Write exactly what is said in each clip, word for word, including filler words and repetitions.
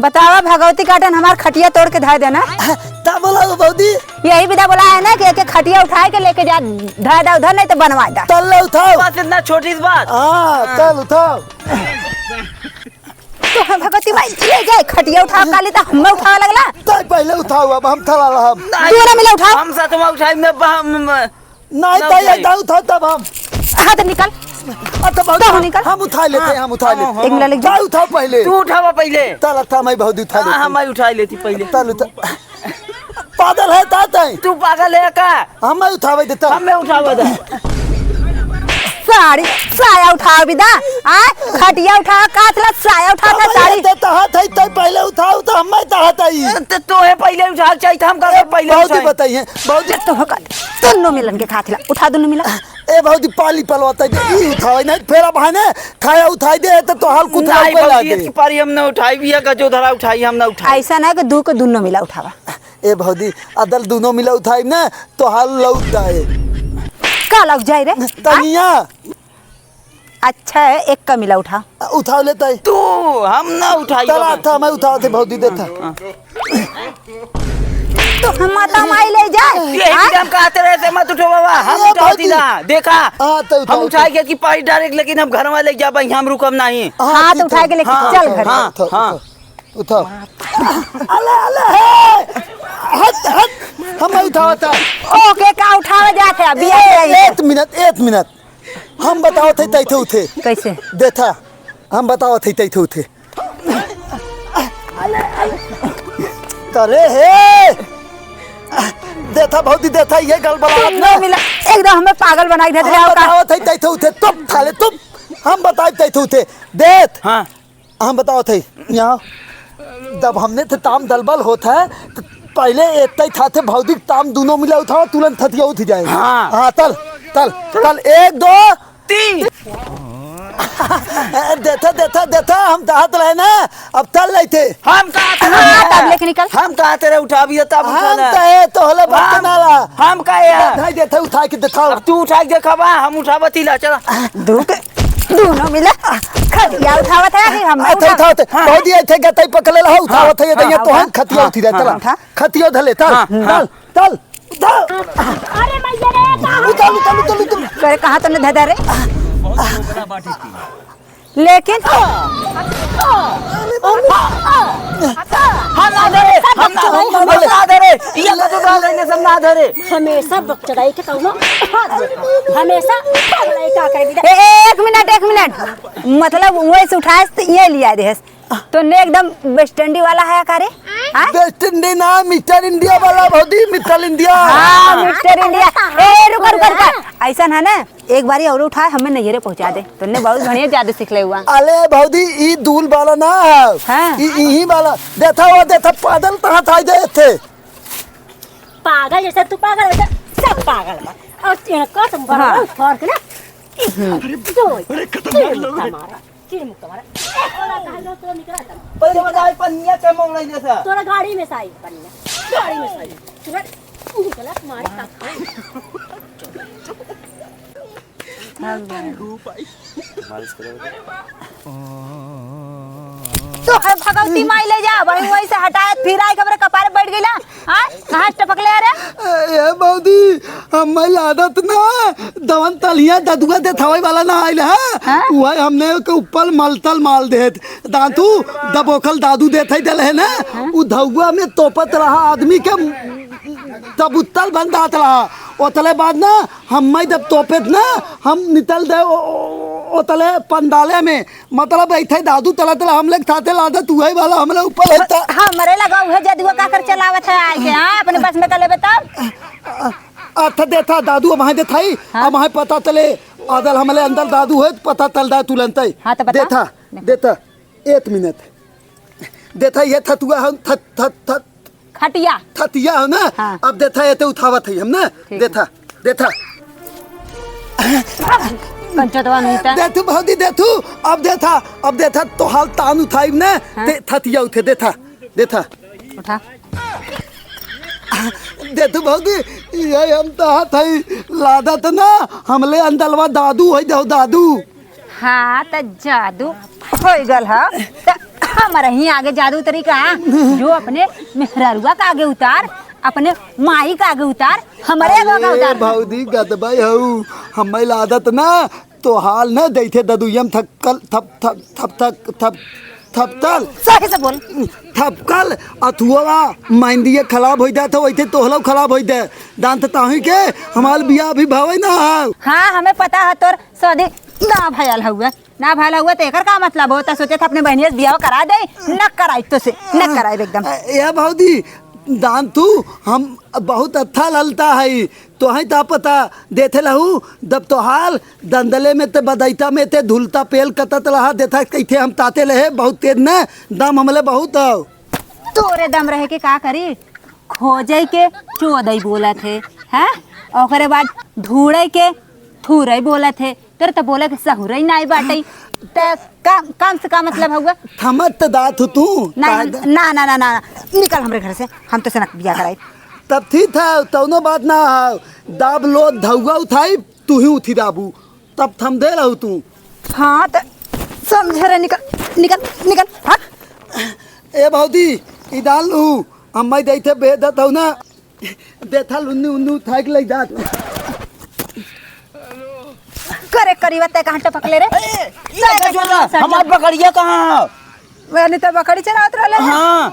बतावा भगवती काटन हमार खटिया तोड़ के धइ देना। ता बोला हो भौजी। यही विधा बोला है ना कि एक एक खटिया उठाए के लेके जा, धइ दा उधर, नहीं तो बनवा दा। तल ले उठाओ। बस इतना छोटी सी बात। हाँ, तल उठाओ। तो हम भगवती माई ले जाए, खटिया उठाओ काली, तो हमें उठावा लगला। तै पहले उठाओ, अब हम थला ला हम। नहीं, दोनों मिला उठाओ। हम साथ में उठाई, मैं बा-, हम, नहीं, ना तै उठाई। एक दाऊ उठाओ तब हम। हाथ निकाल। अच्छा, बहुत तो हम, निकाल। हम उठा लेते हैं, हम उठा हाँ, लेते हैं। हाँ, एक मिनट, हाँ। लेके जा। तै उठाओ पहले। तू उठावा पहले। तल, अच्छा, मैं बहुत उठा हाँ, लेती। हाँ, मैं उठा लेती पहले। तल उठा। पागल है ता तै? तू पागल है का? हमें उठावे देता। हमें उठावे दे। साड़ी, साया उठाओ बिदा। आ, खटिया उठाओ, काथला साया उठाओ, अबे साड़ी। ये तो तहत है, तै पहले उठाओ, तो हमें तहत है। तो, तो है पहले उठा चाहिए, तो हम का ए, पहले बहुत ही उठाए। बताइए, बहुत ही। तो होकर, दोनों मिलन के खाथला, उठा दोनों मिलन। ए, बहुत ही पाली पलवा तै, ई उठावे नहीं, फेर अब है ना, खाया उठाई दे, तो, तो हाल कुछ नहीं, नहीं बहुत ही लागे। अच्छी पारी हम ना उठाई, भी है, गजो धरा उठाई, हम ना उठाई। ऐसा ना कि दू के दोनों मिला उठावा। ए भौजी, अदल दुनो मिला उठाइब ना, तो हाल लौट जाए। का लौट जाए रे? तनिया। अच्छा है, एक का मिला उठा। उठाव लेता है। तू, हम ना उठाई चला, बाबा। था, मैं उठावत है भौजी, देता। हाँ। तो हम माता माई ले जाए। यही हाँ? हम कहते रहे थे, मत उठो बाबा, हम ए उठावती भौजी। ना। देखा, हाँ, तो उठाओ, हम उठाई उठाओ। के कि पाई डायरेक्ट, लेकिन हम घर में ले जाबे, हम रुकम नहीं। हाँ, हाँ, तो ठीक उठाए है। के लेके हाँ, चल घर। हाँ, हाँ, तो हाँ। उठाओ। उठाओ। अले, अले, हे! हट, हट! हम नहीं उठावत है। ओके, का उठावे जात है? अभी ए, आ जाइए। एक मिनट, एक मिनट। हम बतावत है तैथे उठे। कैसे? देथा, हम बतावत है तैथे उठे। अले, अले। करे हे! देथा भौजी, देथा, ये गलबलावत तुम ना। नहीं मिला, एकदम हमें पागल बनाई देत हम रहे हो का? बतावत है तैथे उठे, तुम, साले तुम। हम बताई तैथे उठे। देथ। हाँ। हम बतावत है, यहाँ जब हमने थे ताम दलबल होत है, तो पहले एतई था थे भौजी ताम दुनो मिला उठाओ, तुरंत थतिया उठ जाए। हाँ। हाँ, तल, तल, तल, एक, दो, तीन। देथा, देथा, देथा, हम चाहत रहे ना, अब तल लेते। हम कहा थे हाँ, तब लेके निकल। हम कहा थे रे, उठा भी तब हम उठा ना। कहे तो होले बच्चे हम, नाला। हम कहे यार। नहीं देते, उठा के दिखाओ। अब तू उठा के दिखावा, हम उठावती ला, चला। दुख। दुनो मिला खटिया उठावत है कि हम अच्छा, उठा- उठावत है। हाँ। भौजी, ऐसे गतई पकड़े रहो, उठावत है, ये हाँ, तो हम हाँ, खटिया हाँ, उठी रहे, हाँ, चला। उठा। खटिया उठा ले, चल, हाँ, चल, हाँ। चल, चल। अरे मैया रे, कहाँ उठा, उठा, उठा, उठा। करे, कहाँ तने धधा रे? लेकिन हम ना धरे, हम ना, हम ना धरे, ये तो ना धरे, सब ना धरे। हमेशा बकचोदाई के कौनो हद नहीं। हमेशा पगलाई का कर ए, ए, एक मिनट, एक मिनट। मतलब, वैसे उठाए से ये लिया देस। तो ने एकदम वेस्ट इंडी वाला है का रे? हाँ? वेस्ट इंडी ना, मिस्टर इंडिया वाला भौजी, मिस्टर इंडिया। हाँ, मिस्टर इंडिया। ए, रुका, रुका, रुका। ऐसा है ना, एक बारी और उठाए, हमें नैहरे पहुँचा दे। तूने बहुत बढ़िया जादू सीख ले हुआ। अले भौजी, ई दूल वाला ना है। हाँ। ई, इही वाला। देखा हुआ, देखा, पागल कहाँ था, दे थे। पागल जैसे तू पागल है, सब पागल बा। और इनका तुम बड़ा हाँ। फर्क ना। अरे, जो अरे, खतरनाक लोग हैं। हमारा, चिड़ मुक्का मारा। ए, थोड़ा कहाँ गयो, तो निकला था। पहले बताए, पनिया के मोड़ नहीं देता। तोरा गाड़ी में से आई पनिया। गाड़ी में से आई। तुरंत निकला, मारे का खाए। मालिश करो। तो है भगवती माई ले जा, बड़ी वही से हटाए, फिर आए के हमरे कपारे बैठ गइला। हाँ? कहाँ से टपक ले रे? ए, ए, भौजी, हमें लागत ना, दवन तलिया ददुआ देथावे वाला ना आइल है। हाँ? वही हमने के ऊपर मलतल माल देत। दांतू, दबोखल दादू देत है, देले है ना, हाँ? उ धौआ में तोपत रहा आदमी के, तब उत्तल बन जात रहा। ओतले बाद ना, हमें जब तोपेत ना, हम नितल दे, ओ, ओ, ओतले पंडाले में, मतलब, ऐथे दादू तला तला हम लोग थाते लादत उहे वाला हमरे ऊपर है त। हमरे लगा उहे जदुआ का कर चलावत है आए के, हाँ, अपने बस में कर लेबे तब। अ, अ, देथा दादू, अब वहाँ देथाई, हाँ। अब वहाँ पता तले, अदल हमले अंदर दादू है, पता तल दा तुलंत ही। हाँ, तो बता। देथा, देखो। देथा, एक मिनट। देथा, ये थतुआ हम, थत, थत, थत, खटिया। थतिया हो ना? हाँ। अब देथा, ये तो उठावत है हम ना? ठीक है। देथा, देथा। कंचटवा नहीं था। देथु भौजी, देथु। अब देथा, अब देथा, तोहार तान उठाइब ना, हाँ। ते थतिया उठे, देथा, देथा। उठा। देथु भौजी, ये हम तो हाथ है लादत ना, हमले अंदलवा दादू है, दो दादू। हाँ, त जादू होइ गल ह। त हमरे ही आगे जादू उतरी का? जो अपने मेहररुआ का आगे उतार, अपने माई का आगे उतार, हमरे आगे का अरे उतार। भौजी गदबई हऊ, हमें लागत ना तोहाल न जैसे ददुइयम थपकल, थप, थप, थप, थप, थप, थपकल। सही से बोल। थपकल, अथुआ, मेहंदिया खराब होइ जात हो, वैसे तोहलो खराब होइ दे। दान त ताही के, हमार बियाह अभी भवे ना हो। हाँ, हमें पता है तोर शादी ना भयल हुआ। ना भयल हुआ तो एकर का मतलब हो? त सोचे था अपने बहनिया से बियाह करा दे, न कराई तो से, न कराई एकदम। ए, ए भौजी, दान तू, हम बहुत अच्छा ललता है, तोहई ता पता देथे लहू, जब तोहाल दंदले में ते बदैता में ते धुलता पेल कतत रहा, देथा कैथे हम ताते लहे, बहुत तेज न, दम हमले बहुत हौ। तोरे दम रहे के का करी? खोजई के चोदई बोलत है, हैं? ओकरे बाद ढूंढई के थूरई बोलत है। तोरे त बोले के सहुरई नाई बाटई। त का, काम से का मतलब हउआ? थमत त दात हो तू। ना, कायदा ना, ना, ना, ना, निकल हमरे घर से, हम तो से ना बियाह कराई। तब ठीक है, तौनो बात ना है। दाब लो, धौआ उठाई, तू ही उठी दाबू, तब थम दे रहू तू। हाँ, त समझे रे, निकल, निकल, निकल, भाग। ए भौजी, ई दाल लू, अम्मा देथे बेदत हौ ना। देथा लुन्नी उन्नी उठाए के लइ जात। करे करीबा तै कहाँ टपकले रे? ए, ये तै का कहाँ जोला? टपकले? हमार बकरिया कहाँ है? मैंने तो बकरी चरावत रहले हैं। हाँ।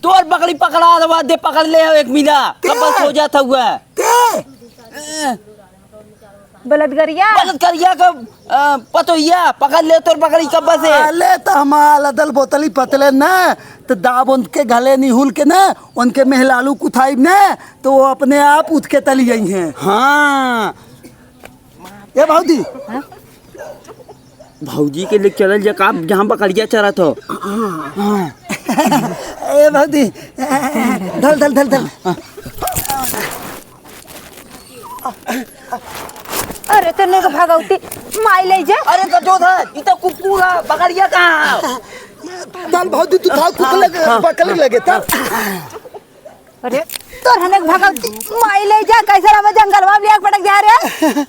तोर बकरी पकड़ा रहा, दे पकड़ ले एक मिला। के? कब सो जात हुआ? के? ए। बलदगरिया। बलदगरिया का, अ, पतोहिया, पकड़ ले तोर बकरी कब्बा से। अले त हमार लदल बोतली पतले न, त दाब उनके गले निहुल के न, उनके मेहलालू कुथाइब न, त वो अपने आप उठ के तली आई हैं। हाँ। ए भौजी। हाँ? भौजी के ले चलल जा का, जहाँ बकरिया चरत हो। हाँ। ए भौजी, धल, धल, धल, धल। अरे तने के भगौती माई ले जा। अरे गजोधर, ई तो कुकुर है, बकरिया कहाँ है? चल भौजी, तू था कुकुर लगे, हाँ, बकरी लगे, चल। अरे तोर हने के भगौती माई ले जा, कैसे हम जंगलवा में लिया के पटक जा रहे हैं?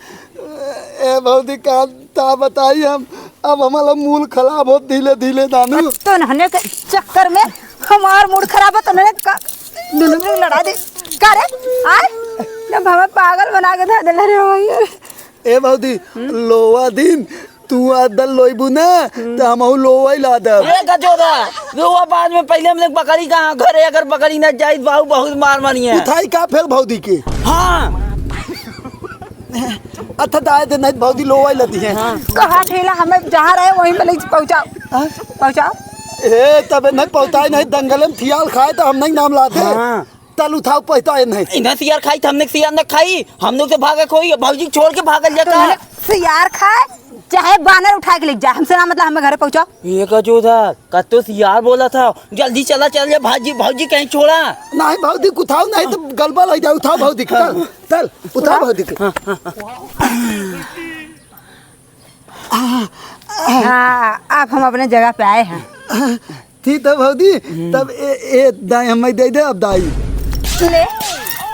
ए भौजी, का ता बताई हम, अब हमारा मूल खराब होत धीरे धीरे दानू। तो नहने के चक्कर में हमार मूड खराब है, तो नहने का दुनू में लड़ा दे। का रे? आय? जब हमें पागल बना के धर देले रे भाई। ए भौजी, लोवा दिन तू आदल लोइबू ना, तो हमहू लोवा ही ला दब। ए गजोदा, लोवा बाद में, पहले हमने बकरी कहाँ घरे, अगर बकरी ना जाई, बाहू बहुत मार मारी है। उठाई का फेर भौजी के? हाँ। अच्छा, दाए दे, नहीं भौजी लोवाई लती है। हाँ। कहा ठेला हमें जहाँ रहे वहीं पे ले पहुँचाओ। हाँ? पहुँचाओ। ए, तबे नहीं पहुँचाए, नहीं दंगल में थियाल खाए तो हम नहीं नाम लाते। हाँ। तल उठाओ, पहुँचाए नहीं। इन्हें सियार खाई तो हमने सियार न खाई, हम लोग से भागे कोई, भौजी छोड़ के भागल जाता। तो सियार खाए, चाहे बानर उठा के ले जाए, हमसे ना मतलब, हमें घरे पहुँचाओ। ये का जो था, कत्तो सियार बोला था, जल्दी चला, चल जा, भाजी, भौजी कहीं छोड़ा। नहीं भौजी, उठाओ, नहीं तो गलबल हो जाए। उठाओ भौजी, चल, चल, उठाओ भौजी के। हाँ, अब हम अपने जगह पे आए हैं। ठीक है भौजी, तब ए, ए, दाई हमें दे दे, अब दाई। ले,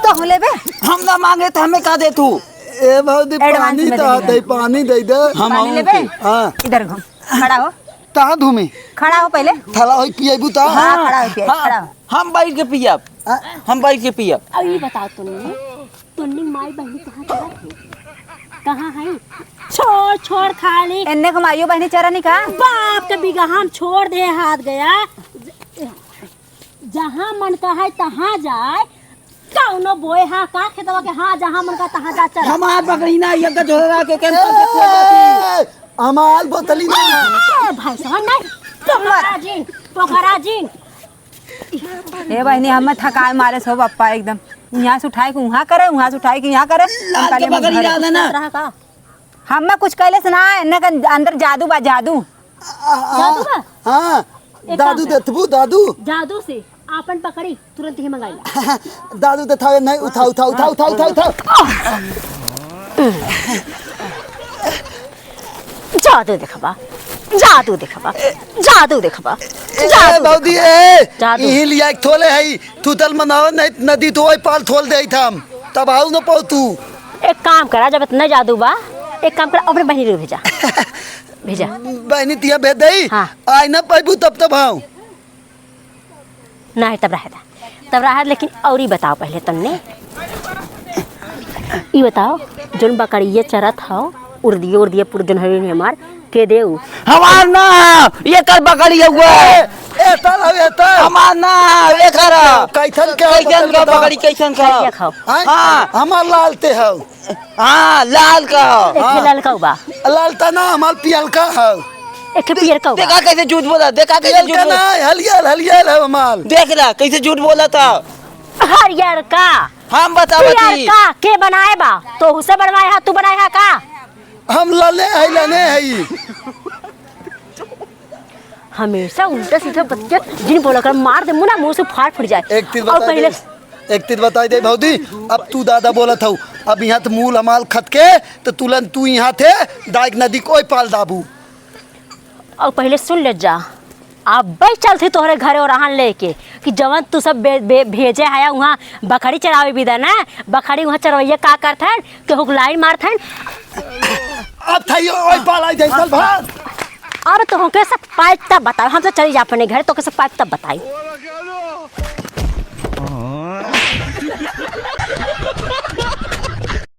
तो हम लेबे। हम ना मांगे तो हमें का दे तू? ए भौजी, advance पानी में तो दे दे। दे, पानी दे दे। हम पानी लेबे? हाँ। इधर घूम, खड़ा हो। कहाँ घूमी? खड़ा हो पहले। थला होई पिएबू त? हाँ, खड़ा हो, पिए, हाँ, खड़ा हो। हम बैठ के पियब। हाँ। हम बैठ के पियब। अब ये बताओ तुमने, तुन्नी माई बहनी कहाँ चरत है? कहाँ है? छोड़, छोड़ खाली। एन्ने को माइयो बहनी चरनी का? बाप के बिगहा में छोड़ दे हाथ गया। जहाँ मन का है तहाँ जाए। कौनो बोए हा का खेतवा के? हाँ, जहाँ मन का तहाँ जा चरा। हमार बकरी ना, ये गजोरा के केन पर के खोल देती। ए, हमार बोतली ना। ए, भाई साहब, नहीं। पोखरा जी, पोखरा जी। ए बहनी, हम थकाए मारे सो पप्पा एकदम। यहाँ से उठाए के वहाँ करे, वहाँ से उठाए के यहाँ करे। हम लाल के कहले बकरी मुँह डाल देना। रहा का? हमें कुछ कहले से ना, इन्हें के अंदर जादू बा, जादू। जादू बा? हाँ, एक दादू काम कर। देतबू, दादू। जादू से आपन पकड़ी, तुरंत ही मंगाई ला। दादू देता है, नहीं, उठा, उठा, उठा, उठा, उठा, उठा। जादू देखबा, जादू देखबा, जादू देखबा, ए, जादू भौजी, देखबा। ए, जादू। इही लिया एक थोले है, तू दल मनाओ, नहीं नदी तो वही पाल थोल दे था हम, तब आओ न पाओ तू। एक काम करा, जब इतना जादू बा, एक काम करा, अपने बहिनी के भेजा। भेजा। बहिनी तिया भेज दई। हाँ। आइ ना पैबू तब तब हम। नाही, तब रहे दा। तब रहे, लेकिन औरी बताओ पहिले तन्ने। ई बताओ, जौन बकरिया चरत हौ, उर्दिये, उर्दिये पूरा जौन हवे हमार, के देउ? हमार ना, एकर बकरी हउवे। ए, एतर हवे, एतर। हमार ना, एकर। कैसन के हौ, कैसन बकरी का बताओ। बकरी, कैसन का? करिया खाओ। हाँ? हाँ। हमार लालते हौ। हाँ, लाल का। एक ठे हाँ। ललका बा। लालता ना, हमार पियलका हौ। एक ठे पियरका बा। देखा कैसे झूठ बोला, देखा कैसे झूठ पियलका बोला। ना, हलियल, हलियल हौ हमार। देख ला, कैसे झूठ बोला था। हरियरका। हम बतावत ही। पियरका के बनाए बा? तोहू से बनवाए हा, तू बनाए हा का? हम लले है, लले है। हमेशा उल्टा सीधा बतिया जिन बोला कर, मार दे मुना, मुंह से फाड़ फूट जाए। एक चीज और बताई पहले दे, एक चीज बताई दे भौजी, अब तू दादा बोलत हऊ, अब यहाँ त मूल हमाल खत के, त तुलन तू यहाँ थे, दाइक नदी कोई पाल दाबू। और पहले सुन ले जा, अब चलती तोहरे घरे और रहन लेके कि जवन तू सब बे-, बे-, भेजे हया उहाँ बकरी चरावे बिदा ना, बकरी उहाँ चरवैया का करत हन, केहू के लाइन मारत हन। अब था ये ओए पाला जाई, चल भाग। अब तोहके सब पाइप तब बताई, हम तो चली जा अपने घर, तोहके सब पाइप तब बताई।